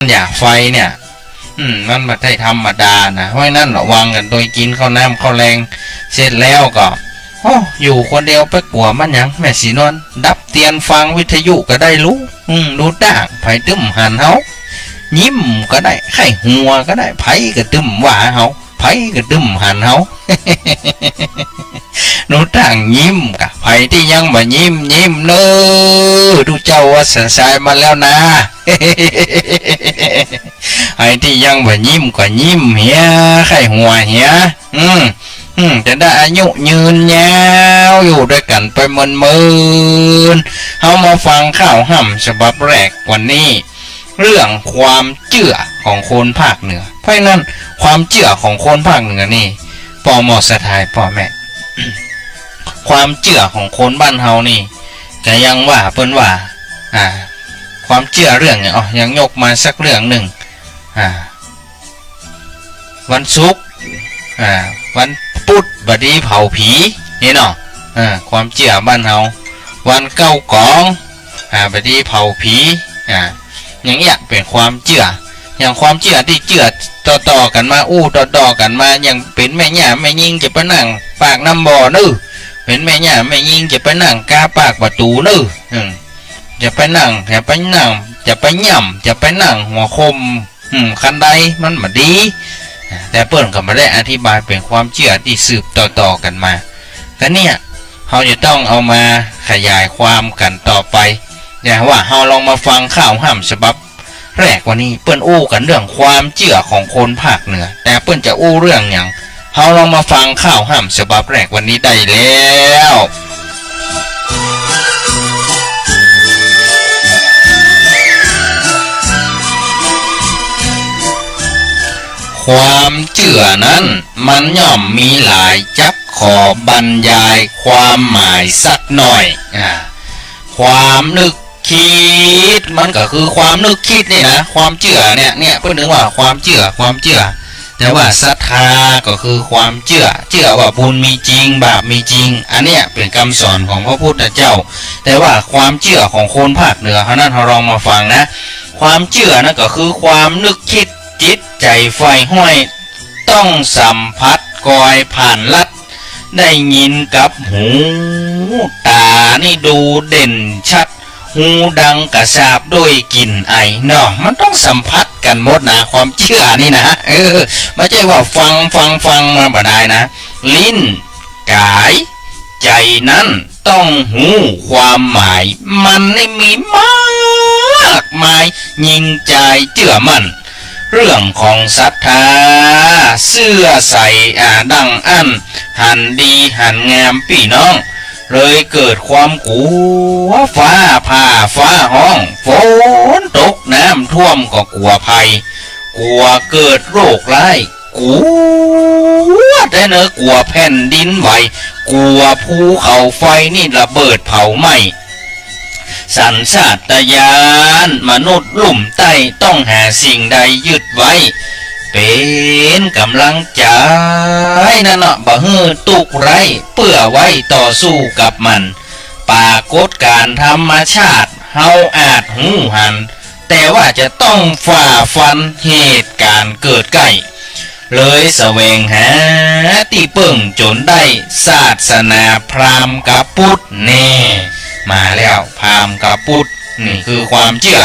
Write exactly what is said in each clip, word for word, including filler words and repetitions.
หญ้าไฟเนี่ย อืม มันบ่ใจ้ธรรมดานะ เพราะฉะนั้นระวังกั๋นตวย กิ๋นข้าวน้ำข้าวแลงเสร็จแล้วก็ โอ้ อยู่คนเดียวไปกั๋วมันหยัง แม่สีนวล ดับเตียนฟังวิทยุก็ได้ลูก อืม ดูต้าง ใผตึงบ่หันเฮา ยิ้มก็ได้ ใค่หัวก็ได้ ใผก็ตึงบ่ว่าเฮา ใผก็ตึงบ่หันเฮา หนูต้างยิ้มก่ะ ใผตี้ยังบ่ยิ้ม ยิ้มเน่อ ตุ๊เจ้าว่าสันสายมาแล้วนะ ใผตี้ยังบ่ยิ้มก็ยิ้มเหีย ใค่หัวเหีย อืม อืม จะได้อายุยืนยาว อยู่ตวยกั๋นไปเมินๆ เฮามาฟังข่าวห้ำฉบับแรกวันนี้ เรื่องความเจื้อของคนภาคเหนือ เพราะฉะนั้นความเจื้อของคนภาคเหนือนี่ ป้อหม้อสะท้ายป้อแม่ ความเจื้อของคนบ้านเฮานี่ ก็ยังว่าเปิ้นว่า อ่า ความเจื้อเรื่องหยัง อ้อ ยังยกมาสักเรื่องนึ่ง อ่า วันศุกร์ อ่า วันพุธบ่ดีเผาผี นี่เนาะ อ่า ความเจื้อบ้านเฮา วันเก้ากอง อ่า บ่ดีเผาผี อ่า อย่างเนี้ยเป๋นความเจื้อ อย่างความเจื้อตี้เจื้อต่อๆ กั๋นมา อู้ต่อๆ กั๋นมา อย่างเป๋นแม่หญ้าแม่ญิงจะไปนั่งปากน้ำบ่อเน่อ เป๋นแม่หญ้าแม่ญิงจะไปนั่งก้าปากประตู๋เน่อ อืม จะไปนั่ง จะไปนั่ง จะไปย่ำ จะไปนั่งหัวโคม อืม คันได มันบ่ดี แต่เปิ้นก็บ่ได้อธิบายเป๋นความเจื้อตี้สืบต่อๆ กั๋นมา ก็เนี่ย เฮาจะต้องเอามาขยายความกั๋นต่อไป แต่ว่าเฮาลองมาฟังข่าวห้ำฉบับแรกวันนี้ เปิ้นอู้กั๋นเรื่องความเจื้อของคนภาคเหนือ แต่เปิ้นจะอู้เรื่องหยัง เฮาลองมาฟังข่าวห้ำฉบับแรกวันนี้ได้แล้ว ความเจื้อนั้นมันย่อมมีหลาย จักขอบรรยายความหมายสักหน่อย อ่า ความนึก คิด มันก็คือความนึกคิดนี่นะ ความเจื้อเนี่ย เนี่ย เปิ้นถึงว่าความเจื้อ ความเจื้อ แต่ว่าศรัทธาก็คือความเจื้อ เจื้อว่าบุญมีจริง บาปมีจริง อันเนี้ยเป๋นกำสอนของพระพุทธเจ้า แต่ว่าความเจื้อของคนภาคเหนือเฮานั้น เฮาลองมาฟังนะ ความเจื้อนั้นก็คือความนึกคิด จิตใจ๋ใฝ่ห้อย ต้องสัมผัสกอยผ่านลัด ได้ยินกับหู ต๋านี่ดูเด่นชัด ฮูดังกระซาบด้วยกลิ่นไอ เนาะ มันต้องสัมผัสกั๋นหมดนะ ความเจื้อนี่นะ เออ บ่ใจ้ว่าฟัง ฟัง ฟังมาบ่ได้นะ ลิ้น ก๋าย ใจ๋นั้น ต้องฮู้ความหมาย มันนี่มีมากมาย ยิ่งจายเจื้อมั่น เรื่องของศรัทธา เจื้อใส่ อ่า ดังอั้น หันดีหันงามปี้น้อง เลยเกิดความกั๋ว ฟ้าผ่าฟ้าฮ้อง ฝนตกน้ำท่วมก็กั๋วภัย กั๋วเกิดโรคร้าย กั๋วแต๊เน่อ กั๋วแผ่นดินไหว กั๋วภูเขาไฟนี่ระเบิดเผาไหม้ สัญชาตญาณมนุษย์ลุ่มใต้ต้องหาสิ่งใดยึดไว้ เป๋นก๋ำลังใจ๋นั่นเนาะ บ่หื้อตุ๊กข์ร้าย เปื้อไว้ต่อสู้กับมัน ปรากฏการณ์ธรรมชาติเฮาอาจฮู้หัน แต่ว่าจะต้องฝ่าฟันเหตุก๋ารณ์เกิดใก้ เลยแสวงหาตี้เปิ้งจ๋นได้ศาสนาพราหมณ์กะปุตแน่ มาแล้ว พราหมณ์กะปุต นี่คือความเจื้อ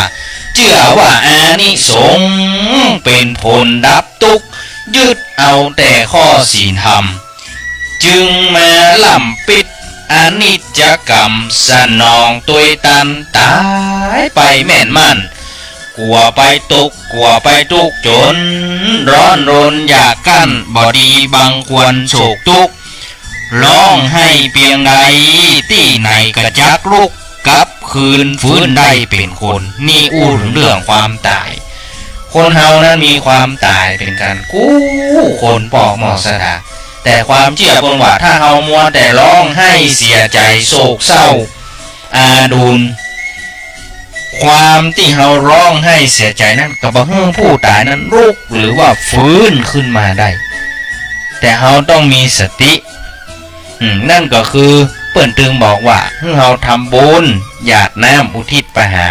เจื้อว่าอานิสงส์เป๋นผลดับตุ๊กข์ ยึดเอาแต่ข้อศีลธรรม จึงมาล้ำปิดอนิจจกรรม สนองตวยตันต๋ายไปแม่นมั่น กั๋วไปตุ๊กข์ กั๋วไปตุ๊กข์จ๋น ร้อนรนอยากกั้น บ่ดีบังควรโศกตุ๊กข์ ฮ้องไห้เปียงใด ตี้ไหนก็จักลุก กลับคืนฟื้นได้เป๋นคน นี่อู้เถิงเรื่องความต๋าย คนเฮานั้นมีความต๋ายเป๋นกั๋นกู้คน ป้อหม้อสะท้าย แต่ความเจื้อเปิ้นว่า ถ้าเฮามัวแต่ฮ้องไห้เสียใจ๋โศกเศร้า อาดูล ความตี้เฮาฮ้องไห้เสียใจ๋นั้น ก็บ่หื้อผู้ต๋ายนั้นลุกหรือว่าฟื้นขึ้นมาได้ แต่เฮาต้องมีสติ อืม นั่นก็คือเปิ้นตึงบอกว่า หื้อเฮาทำบุญ หยาดน้ำอุทิศไปหา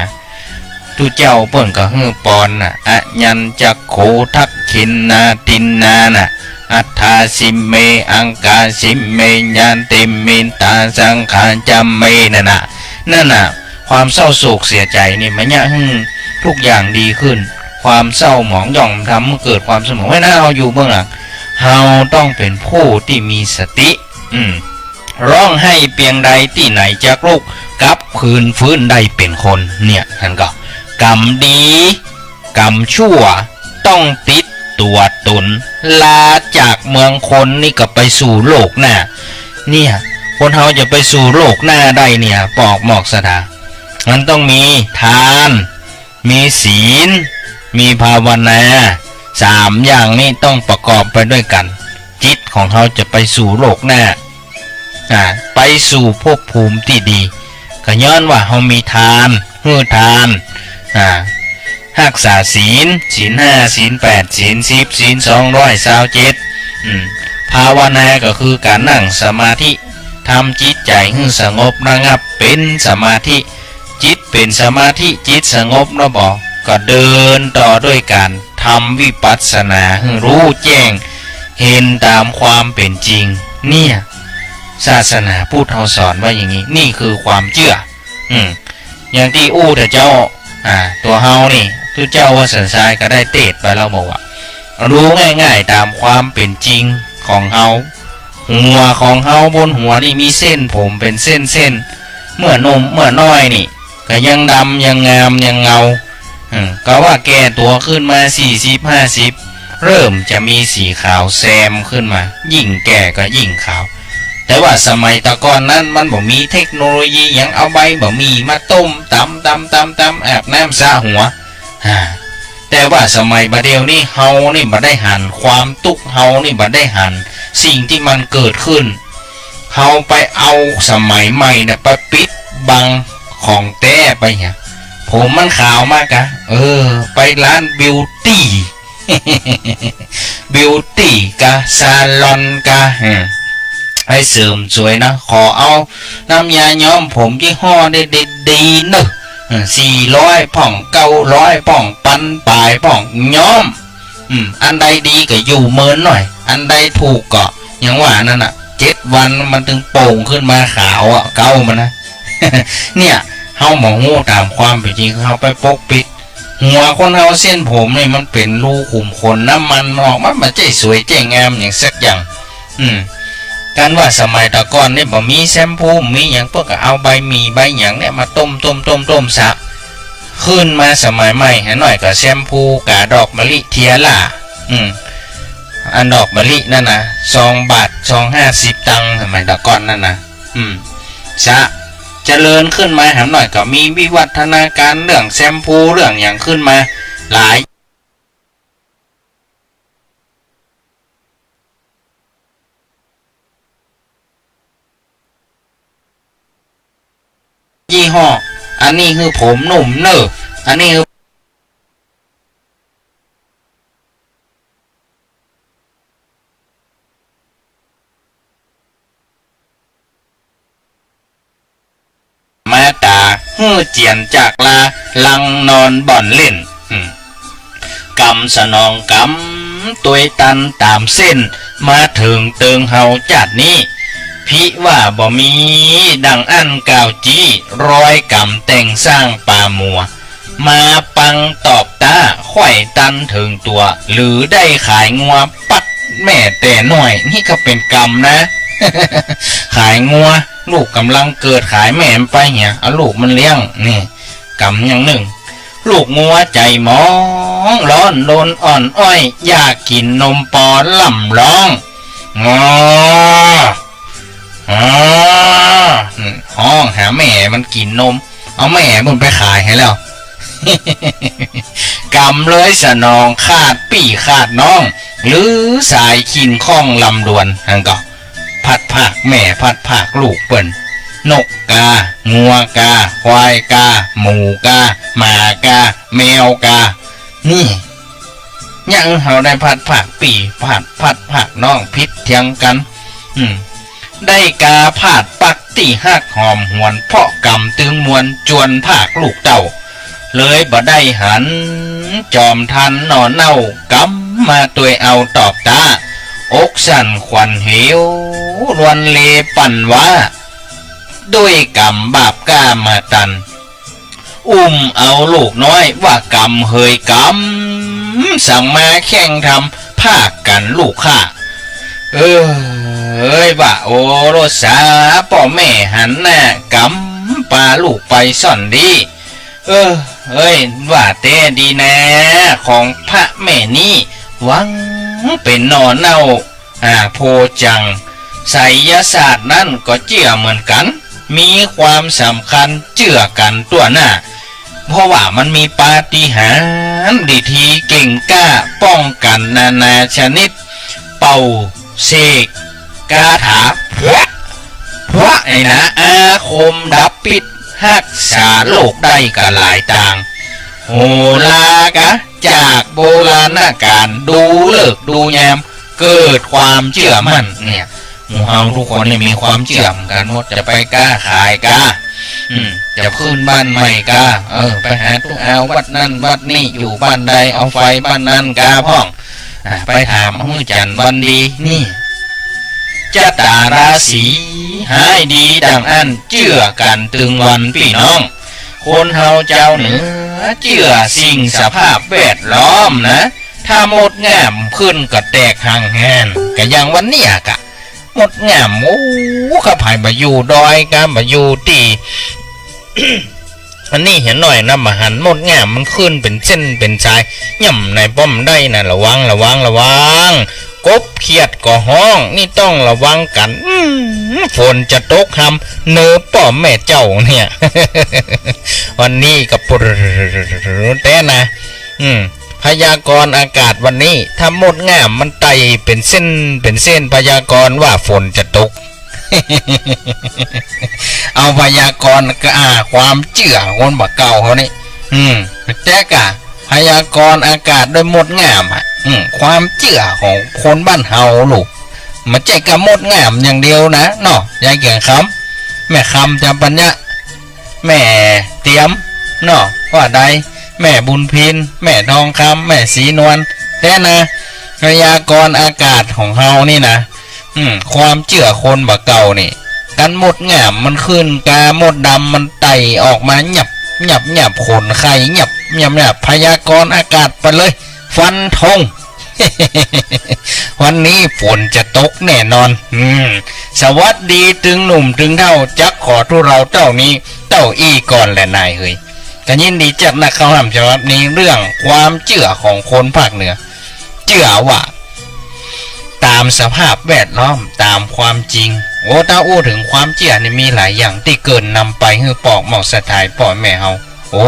ตุ๊เจ้าเปิ้นก็หื้อปอนน่ะ อะยัญจะโข ทักขิณาทิณาน่ะ อัฏฐาสิเม อังคาสิเม ยะเตมิตา สังคาจะเม นั่นน่ะ นั่นน่ะ ความเศร้าโศกเสียใจ๋นี่มันเยียะหื้อทุกอย่างดีขึ้น ความเศร้าหมองย่อมทำหื้อเกิดความสงบ เพราะฉะนั้นเฮาอยู่เบื้องหลัง เฮาต้องเป๋นผู้ตี้มีสติ อืม ฮ้องไห้เปียงใดตี้ไหนจักลุก กลับคืนฟื้นได้เป๋นคน เนี่ย หันก่อ กรรมดี กรรมชั่ว ต้องติดตั๋วต๋น ลาจากเมืองคนนี่ก็ไปสู่โลกหน้า เนี่ย คนเฮาจะไปสู่โลกหน้าได้เนี่ย ปอกหมอกสะดา มันต้องมีทาน มีศีล มีภาวนา สามอย่างนี้ต้องประกอบไปด้วยกั๋น จิตของเฮาจะไปสู่โลกหน้า อ่า ไปสู่ภพภูมิตี้ดี ก็ย้อนว่าเฮามีทาน หื้อทาน อ่า ฮักษาศีล ศีลห้า ศีลแปด ศีลสิบ ศีลสองร้อยซาวเจ็ด อืม ภาวนาก็คือก๋านนั่งสมาธิ ทำจิตใจ๋หื้อสงบระงับเป๋นสมาธิ จิตเป๋นสมาธิ จิตสงบแล้วบ่ ก็เดินต่อด้วยก๋านทำวิปัสสนาหื้อฮู้แจ้ง เห็นต๋ามความเป๋นจริง เนี่ย ศาสนาพุทธเฮาสอนไว้อย่างนี้ นี่คือความเจื้อ อืม อย่างตี้อู้แต่เจ้า อ่า ตั๋วเฮานี่ ตุ๊เจ้าวัดสันทรายก็ได้เตสน์ไปแล้วบอกว่า รู้ง่ายๆ ต๋ามความเป๋นจริงของเฮา หัวของเฮาบนหัวนี่มีเส้นผมเป๋นเส้นๆ เมื่อหนุ่มเมื่อน้อยนี่ ก็ยังดำยังงามยังเงา อืม ก็ว่าแก่ตั๋วขึ้นมาสี่สิบห้าสิบ เริ่มจะมีสีขาวแซมขึ้นมา ยิ่งแก่ก็ยิ่งขาว แต่ว่าสมัยตะก่อนนั้นมันบ่มีเทคโนโลยีหยัง เอาใบบ่าหมี่มาต้ม ต๋ำ ต๋ำ ต๋ำ ต๋ำ อาบน้ำสระหัว อ่า แต่ว่าสมัยบ่าเดี่ยวนี้เฮานี่บ่ได้หัน ความตุ๊กข์เฮานี่บ่ได้หัน สิ่งตี้มันเกิดขึ้น เฮาไปเอาสมัยใหม่น่ะไปปิดบังของแต๊ไปเนี่ย ผมมันขาวมากกะ เออ ไปร้านบิวตี้ บิวตี้กะ ซาลอนกะ อืม ไปเสริมสวยนะ ขอเอาน้ำยาย้อมผมยี่ห้อดีๆ เนอะ อืม สี่ร้อยพ่อง เก้าร้อยพ่อง ปันป๋ายพ่อง ย้อม อืม อันใดดีก็อยู่เมินหน่อย อันใดถูกก็ อย่างว่านั่นน่ะ เจ็ดวันมันตึงโป่งขึ้นมาขาวอะ เก๊ามันนะ เนี่ย เฮาบ่ฮู้ต๋ามความเป๋นจริง เฮาไปปกปิด หัวคนเฮาเส้นผมนี่มันเป๋นรูขุมขน น้ำมันมันออก มันบ่ใจ้สวยใจ้งามหยังสักอย่าง อืม กั๋นว่าสมัยตะก่อนนี่บ่มีแชมพู มีหยัง เปิ้นก็เอาใบหมี่ใบหยังเนี่ยมาต้ม ต้ม ต้ม ต้มสระ ขึ้นมาสมัยใหม่หาหน่อยก็แชมพูกาดอกมะลิเทียร่า อืม อันดอกมะลินั่นนะ ซองบาท ซองห้าสิบตังค์ สมัยตะก่อนนั่นนะ อืม สระเจริญขึ้นมาหาหน่อยก็มีวิวัฒนาการเรื่องแชมพูเรื่องหยังขึ้นมาหลาย ยี่ห้อ อันนี้หื้อผมหนุ่มเน่อ อันนี้หื้อ มาต๋า หื้อเจียนจากลา ลังนอนบ่อนเล่น อืม กรรมสนองกรรม ตวยตันต๋ามเส้น มาเถิงเติงเฮาจาตินี้ ภิว่าบ่มี ดังอั้นกล่าวจี้ ร้อยกรรมแต่งสร้างปามัว มาปังตอบต๊า ไขว่ตันเถิงตั๋ว หรือได้ขายงัวปัดแม่แต่น้อย นี่ก็เป๋นกรรมนะ ขายงัว ลูกก่ำลังเกิดขายแม่มันไปเหีย เอาลูกมันเลี้ยง นี่ กรรมอย่างนึ่ง ลูกงัวใจ๋หมอง ร้อนรนอ่อนอ้อย อยากกิ๋นนมปอล่ำร้อง งอ อ๋อ ฮ้องหาแม่มันกิ๋นนม เอาแม่มันไปขายหื้อแล้ว กรรมเลยสนองขาดปี้ขาดน้อง หรือสายคิงค่องลำดวน หั้นก็ พัดพรากแม่พัดพรากลูกเปิ้น นกกา งัวกา ควายกา หมูกา หมากา แมวกา นี่ ยังเฮาได้พัดพรากปี้ พัด พัดพรากน้อง ผิดเถียงกั๋น อืม ได้กาพลาดปักตี้ฮักหอมหวน เพราะกรรมตึงมวลจวนพรากลูกเต้า เลยบ่ได้หัน จอมท่านหน่อเน่า กำมาตวยเอาตอกต๋า อกสั่นขวัญเหว ลวนเลปั่นว่า ด้วยก๋รรมบาปกล้ามาตัน อุ้มเอาลูกน้อยว่ากำเหยกำ สั่งมาแข่งทำ พากกั๋นลูกข้า เอ้ย ว่าโอรสา ป้อแม่หันหน้ากำ ปาลูกไปซ่อนดี เออ เอ้ย ว่าแต๊ดีนา ของพระแม่นี้ หวังเป๋นหน่อเน่า อ่า โพธิ์จัง ไสยศาสตร์นั้นก็เจื้อเหมือนกั๋น มีความสำคัญเจื้อกั๋นตั้วหน้า เพราะว่ามันมีปาฏิหาริย์ ดีทีเก่งกล้า ป้องกั๋นนานาชนิด เป่าเสกคาถา พระ พระไอ้นะ อาคมดับพิษ ฮักษาโรคได้กั๋นหลายตาง โหราก็จากโบราณกาล ดูฤกษ์ดูยาม เกิดความเจื้อมั่นเนี่ย หมู่เฮาทุกคนนี่มีความเจื้อเหมือนกั๋นหมด จะไปก๊าขายกา อืม จะขึ้นบ้านใหม่กา เออ ไปหาตุ๊เอาวัดนั้นวัดนี้ อยู่บ้านใดเอาไฟบ้านนั้นกาพ่อง อ่ะ ไปถามหื้อจั๋นวันดี นี่ จะต๋าราศีฮ้ายดีดังอั้น เจื้อกั๋นตึงวันปี้น้อง คนเฮาจาวเหนือ เจื้อสิ่งสภาพแวดล้อมนะ ถ้ามดงามขึ้นก็แตกหังแหน ก็อย่างวันเนี้ยกะ มดงาม โอ้ ข้าผายบ่อยู่ดอยกา บ่อยู่ตี้ อันนี้เหียหน้อยนะ บ่หันมดงามมันขึ้นเป๋นเส้นเป๋นสาย ย่ำในป้อมได้นะ ระวัง ระวัง ระวัง กบเขียดก็ฮ้อง นี่ต้องระวังกั๋น อืม ฝนจะตกหำเนอป้อแม่เจ้าเนี่ย วันนี้ก็ปรดแต๊นะ อืม พยากรณ์อากาศวันนี้ ถ้ามดงามมันไต่เป๋นเส้นเป๋นเส้น พยากรณ์ว่าฝนจะตก เอาพยากรณ์ก็ อ่า ความเจื้อคนบ่าเก่าเขานี่ อืม แต่กะพยากรณ์อากาศด้วยมดงามอ่ะ อืม ความเจื้อของคนบ้านเฮาลูก มันใจ้กะมดงามอย่างเดียวนะเนาะ ยายเกียงคำ แม่คำจำปัญญะ แม่เตียมเนาะ ว่าได้ แม่บุญพิน แม่ทองคำ แม่ศรีนวล แต๊นะ พยากรณ์อากาศของเฮานี่นะ อืม ความเจื้อคนบ่าเก่านี่ กันมดงามมันขึ้นกา มดดำมันไต่ออกมา หยับ หยับ หยับ ขนไข่ หยับ หยับ หยับ พยากรณ์อากาศไปเลย ฟันธง วันนี้ฝนจะตกแน่นอน อืม สวัสดีตึงหนุ่มตึงเฒ่า จักขอทุเลาเต้านี้ เต้าอี้ก่อนแหละนายเฮย ก็ยินดีจัดนักเข้าห้ามฉบับนี้ เรื่องความเจื้อของคนภาคเหนือ เจื้อว่า ต๋ามสภาพแวดล้อม ต๋ามความจริง โอ้ ถ้าอู้เถิงความเจื้อนี่มีหลายอย่างตี้เกริ่นนำไปหื้อปอกหมอกสะท้ายป้อแม่เฮา โอ้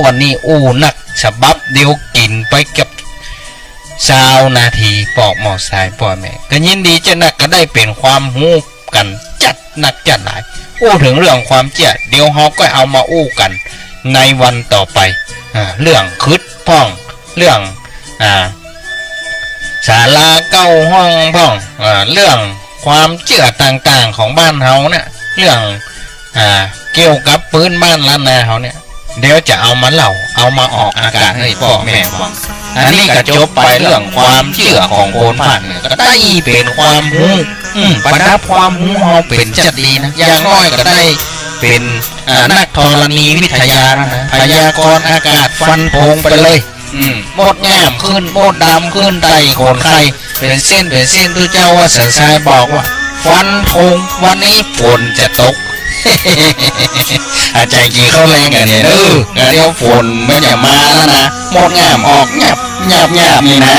วันนี้อู้นักฉบับเดียวกิ๋นไปกับซาวนาที ปอกหมอกสะท้ายป้อแม่ ก็ยินดีจัดนัก ก็ได้เป๋นความฮู้กั๋นจัดนักจัดหลาย อู้เถิงเรื่องความเจื้อ เดี๋ยวเฮาก็เอามาอู้กั๋นในวันต่อไป อ่า เรื่องขึดพ่อง เรื่อง อ่า ศาลาเก้าห้องพ่อง อ่า เรื่องความเจื้อต่างๆของบ้านเฮาเนี่ย เรื่อง อ่า เกี่ยวกับพื้นบ้านล้านนาเฮาเนี่ย เดี๋ยวจะเอามาเล่า เอามาออกอากาศหื้อป้อแม่ฟัง อันนี้ก็จบไปเรื่องความเจื้อของคนภาคเหนือ ก็ได้เป๋นความฮู้ อืม ประดับความฮู้เฮาเป๋นจัดดีนะ อย่างน้อยก็ได้เป๋น อ่า นักธรณีวิทยาแล้วนะ พยากรณ์อากาศฟันธงไปเลย อืม มดงามขึ้น มดดำขึ้น ไต่ขนไข่เป๋นเส้นเป๋นเส้น ตุ๊เจ้าว่าสันทรายบอกว่า ฟันธงวันนี้ฝนจะตก อาจารย์กี่เข้าแรงกั๋นเนี่ย เออ เดี๋ยวฝนมันจะมาแล้วนะ มดงามออกหยับหยับหยับนี่นะ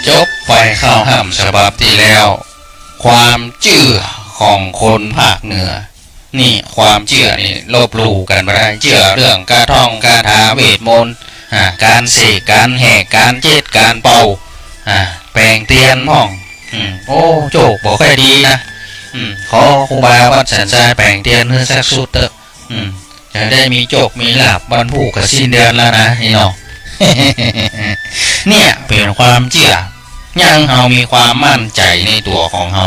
จบไปเข้าห้ามฉบับตี้แล้ว ความเจื้อของคนภาคเหนือ นี่ความเจื้อนี่ลบหลู่กั๋นบ่ได้ เจื้อเรื่องคาท่องคาถาเวทมนตร์ อ่า ก๋านเสก ก๋านแหก ก๋านเจ็ด ก๋านเป่า อ่า แป๋งเตียนพ่อง อืม โอ้ โจคบ่ค่อยดีนะ อืม ขอครูบาวัดสันทรายแป๋งเตียนหื้อสักชุดเต๊อะ อืม จะได้มีโจคมีลาภวันพูกกับสิ้นเดือนแล้วนะ นี่เนาะ เนี่ยเป๋นความเจื้อ ยังเฮามีความมั่นใจ๋ในตั๋วของเฮา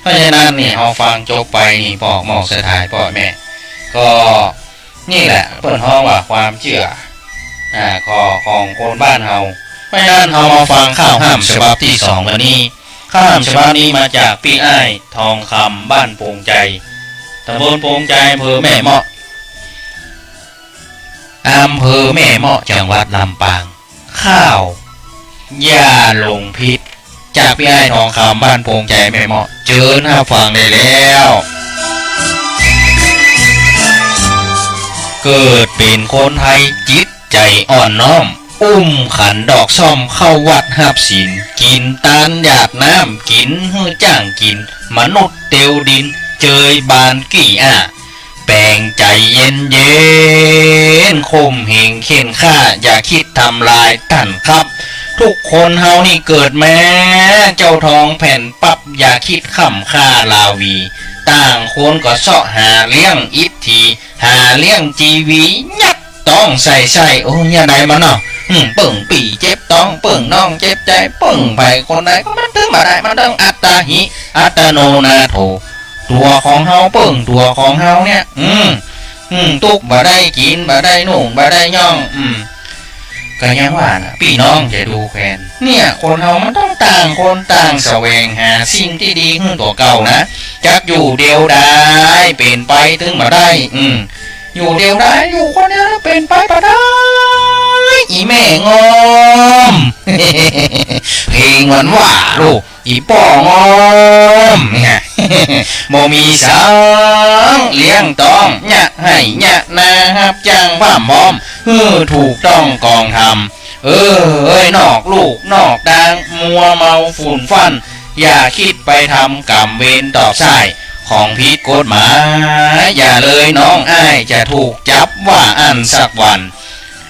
เพราะฉะนั้นนี่ เฮาฟังจบไปนี่ ป้อหมอกสถายป้อแม่ ก็นี่แหละเปิ้นฮ้องว่าความเจื้อ อ่า ของ ของคนบ้านเฮา เพราะฉะนั้นเฮามาฟังข้าวห้ามฉบับตี้สองวันนี้ ข้าวห้ามฉบับนี้มาจากปี้อ้ายทองคำ บ้านโป่งไจ ต๋ำบลโป่งไจ อำเภอแม่เมาะ อำเภอแม่เมาะ จังหวัดลำปาง ข้าว อย่าหลงผิด จากปี้อ้ายทองคำ บ้านโป่งไจ แม่เมาะ เจิญฮับฟังได้แล้ว เกิดเป๋นคนไทยจิตใจ๋อ่อนน้อม อุ้มขันดอกส้อมเข้าวัดฮับศีล กิ๋นตานหยาดน้ำ กิ๋นหื้อจ๊างกิ๋น มนุษย์เตียวดิน เจยบานกี้อ้า แป๋งใจ๋เย็นเย็น ข่มเหงเข่นฆ่า อย่าคิดทำลายต้านครับ ทุกคนเฮานี่เกิดมา เจ้าทองแผ่นปั๊บ อย่าคิดค่ำค่าราวี ต่างคนก็เซาะหาเลี้ยงอิทธิ หาเลี้ยงจีวี ยัดต๊องใส่ไส้ โอ้ เยียะใดมันเนาะ อืม เปิ้งปี้เจ็บต๊อง เปิ้งน้องเจ็บใจ๋ เปิ้งใผคนใดก็มันตึงบ่ได้ มันต้องอัตตาหิ อัตโนนาโถ ตั๋วของเฮา เปิ้งตั๋วของเฮาเนี่ย อืม อืม ตุ๊กบ่ได้กิ๋น บ่ได้นุ่ง บ่ได้ย่อง อืม ก็ยังว่านะ ปี้น้องจะดูแควน เนี่ย คนเฮามันต้องต่างคนต่างแสวงหาสิ่งตี้ดีหื้อตั๋วเก่านะ จักอยู่เดียวดาย เป๋นไปตึงบ่ได้ อืม อยู่เดียวดาย อยู่คนเดียวเป๋นไปบ่ได้ อี่แม่งอม เพลงมันว่าลูก อี่ป้องอมเนี่ย บ่มีสังเลี้ยงต๊อง เยียะไฮ่เยียะนา ฮับจ้างพร่ำพร้อม หื้อถูกต้องกองธรรม เออ เอ้ย นอกลู่นอกตาง มัวเมาฝุ่นฟั่น อย่าคิดไปทำก๋รรมเวรตอบใส้ ของผิดกฎหมาย อย่าเลยน้องอ้าย จะถูกจับว่าอั้นสักวัน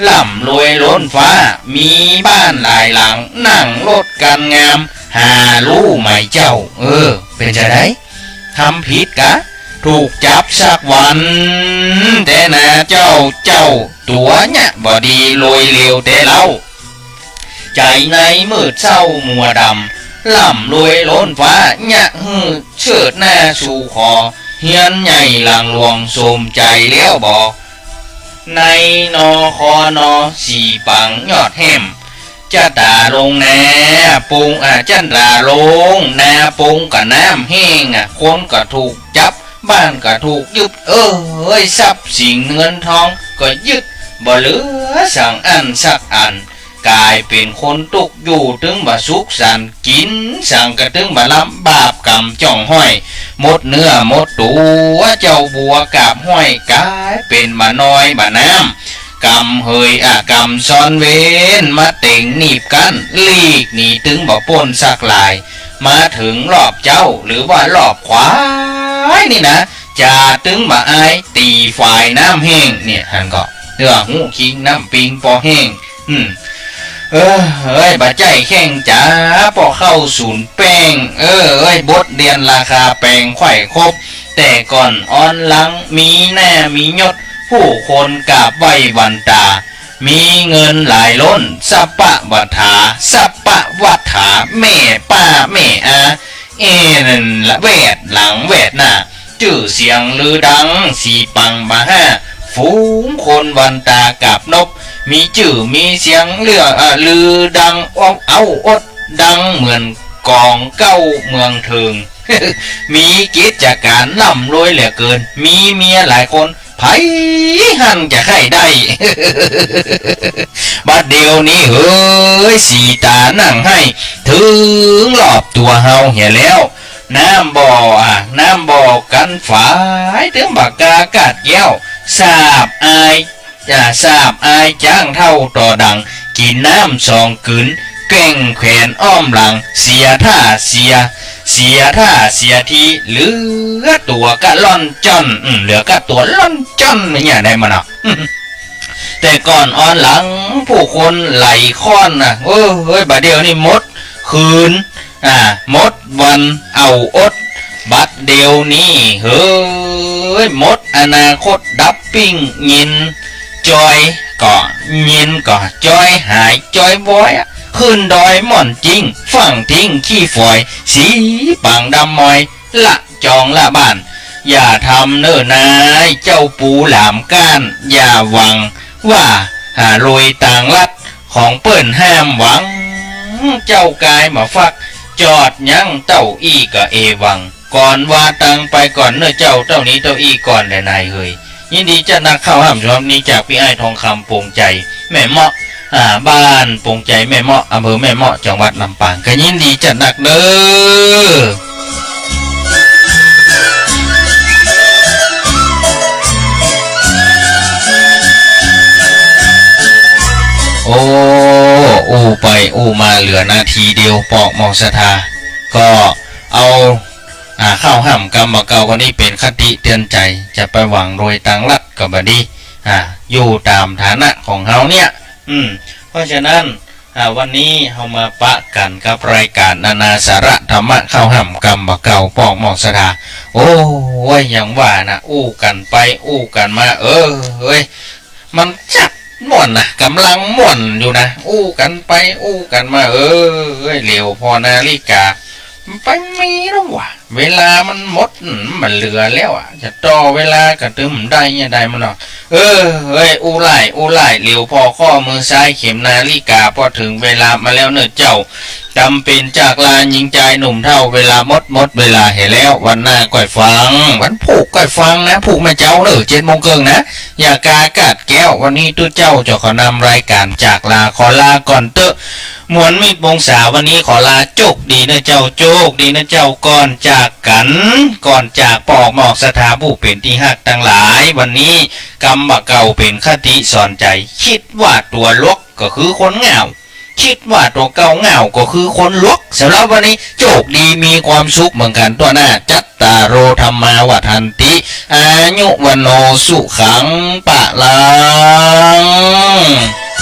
ร่ำรวยล้นฟ้า มีบ้านหลายหลัง นั่งรถคันงาม หาฮู้ไหมเจ้า เออ เป๋นจาใด ทำผิดกา ถูกจับสักวัน แต๊นาเจ้า เจ้าตั๋วเยียะบ่ดี รวยเร็วแต๊เล่า ใจ๋ในมืดเศร้ามัวดำ ร่ำรวยล้นฟ้า เยียะหื้อเชิดหน้าสู่ขอ เฮือนใหญ่หลังหลวง สมใจ๋แล้วบ่ ในนอคอนอ สีปังยอดแห้ม จะต๋าลงนาปุง อ่า จะต๋าลงนาปุงก็น้ำแห้ง อ่ะ คนก็ถูกจับ บ้านก็ถูกยึด เอ้ย ทรัพย์สินเงินทองก็ยึด บ่เหลือสังอั้นสักอัน ก๋ายเป๋นคนตุ๊กข์ อยู่ตึงบ่สุขสันต์ กิ๋นสังก็ตึงบ่ลำ บาปก๋รรมจ้องห้อย หมดเนื้อหมดตั๋ว เจ้าบัวกราบห้อย ก๋ายเป๋นบ่านอยบ่าน้ำ ก๋รรมเหย อ่ะ ก๋รรมซ่อนเวร มาเต็งหนีบกั้น หลีกหนีตึงบ่ป๊นสักลาย มาเถิงรอบเจ๊า หรือว่ารอบควายนี่นะ จ๋าตึงบ่อาย ตี๋ฝายน้ำแห้ง เนี่ย หันก่อ เตื้อฮู้คิงน้ำปิงปอแห้ง อืม เออ เอ้ย บ่ใจ้แข้งจ๋า ป้อเข้าศูนย์แป้ง เออ เอ้ย บทเรียนราคาแปงไขว่คบ แต่ก่อนอ้อนหลัง มีหน้ามียศ ผู้คนกราบไหว้หวั่นต๋า มีเงินหลายล้น สัพพะวัฏฐา สัพพะวัฏฐา แม่ป้าแม่อา เอ้ นั่นละ แวดหลังแวดหน้า จื้อเสียงลือดัง สีปังบ่าห้า ฝูงคนหวั่นต๋ากราบนบ มีจื้อมีเสียงเลื่อ เอ่อ ลือดัง อ๊อก เอ้า อ๊ดดังเหมือนก๋องเก๊าเมืองเถิง มีกิจก๋านร่ำรวยเหลือเกิน มีเมียหลายคน ใผหั้นจะใค่ได้ บัดเดี๋ยวนี้เหย สีต๋านั่งไห้ เถิงรอบตั๋วเฮาเหียแล้ว น้ำบ่อ อ่ะ น้ำบ่อกั๋นฝาย ตึงบ่ากล้ากาดแก้ว สาบอาย อ่ะ สาบอายจ๊างเฒ่าต่อดัง กิ๋นน้ำสองกืน แกว่งแขนอ้อมหลัง เสียท่าเสีย เสียท่าเสียที เหลือตั๋วก้าล่อนจ้อน อืม เหลือก้าตั๋วล่อนจ้อน ไม่เยียะใดมันเนาะ แต่ก่อนอ่อนหลัง ผู้คนไหลค้อนนะ เออ เฮ้ย บ่าเดี่ยวนี้หมดคืน อ่า หมดวันเอาอด บัดเดี่ยวนี้ เฮ้ย หมดอนาคต ดับปิ้ง เงินจ้อยก็ เงินก็จ้อยหายจ้อยวอยอะ ขึ้นดอยหม่อนจิง ฝังทิ้งขี้ฝอย สีปางดำมอย ละจองละบ้าน อย่าทำเน่อนาย เจ้าปูหลามก้าน อย่าหวังว่า หาโรยตางลัด ของเปิ้นห้ามหวัง เจ้ากายบ่าฟัก จอดยั้งเต้าอี้ก็เอวัง ก่อนว่าตังไปก่อนเน่อเจ้า เต้านี้เต้าอี้ก่อนแหละนายเฮย ยินดีจัดหนัก ข้าวห้ามฉบับนี้จากปี้อ้ายทองคำ ปงไจ แม่เมาะ อ่า บ้านปงไจแม่เมาะ อำเภอแม่เมาะ จังหวัดลำปาง ก็ยินดีจัดหนักเด้อ โอ้ อู้ไปอู้มาเหลือนาทีเดียว ปอกหมอกศรัทธา ก็เอา อ่า ข้าวห้ามกำบ่าเก่าก็นี้เป๋นคติเตือนใจ๋ จะไปหวังโรยตางลัดก็บ่ดี อ่า อยู่ต๋ามฐานะของเฮาเนี่ย อืม เพราะฉะนั้น อ่า วันนี้เฮามาปะกั๋นกับรายก๋านนานาสาระธรรมะ ข้าวห้ามกำบ่าเก่า ปอกหมอกศรัทธา โอ้ย อย่างว่านะ อู้กั๋นไปอู้กั๋นมา เออ เฮ้ย มันจักม่วนนะ ก่ำลังม่วนอยู่นะ อู้กั๋นไปอู้กั๋นมา เออ เฮ้ย เหลียวผ่อนาฬิกา มันไปมีแล้ววะ เวลามันหมด อืม มันเหลือแล้วอะ จะต่อเวลาก็ตึงได้เนี่ยได้มันเนาะ เออ เฮ้ย อู้หลาย อู้หลาย เหลียวผ่อข้อมือซ้ายเข็มนาฬิกา ปอเถิงเวลามาแล้วเน่อเจ้า จ๋ำเป๋นจากลาหญิงจายหนุ่มเฒ่า เวลาหมด หมดเวลาแหมแล้ว วันหน้าก้อยฟัง วันพูกก้อยฟังนะ พูกแม่เจ๊าเน่อ เจ็ดโมงเกิ่งนะ อย่ากากาดแก้ว วันนี้ตุ๊เจ้าจะขอนำรายก๋านจากลา ขอลาก่อนเต๊อะ มวลมิตรวงศา วันนี้ขอลา โจคดีเน่อเจ้า โจคดีเน่อเจ้า ก่อนจากกั๋น ก่อนจากปอกหมอกศรัทธาผู้เป๋นตี้ฮักตังหลาย วันนี้กำบ่าเก่าเป๋นคติสอนใจ๋ คิดว่าตั๋วหลวกก็คือคนเหงา คิดว่าตั๋วเก่าเหงาก็คือคนหลวก สำหรับวันนี้ โจคดีมีความสุขเหมือนกั๋น ตั๋วหน้า จัตตาโร ธัมมา วัฑฒันติ อายุ วัณโณ สุขัง พะลัง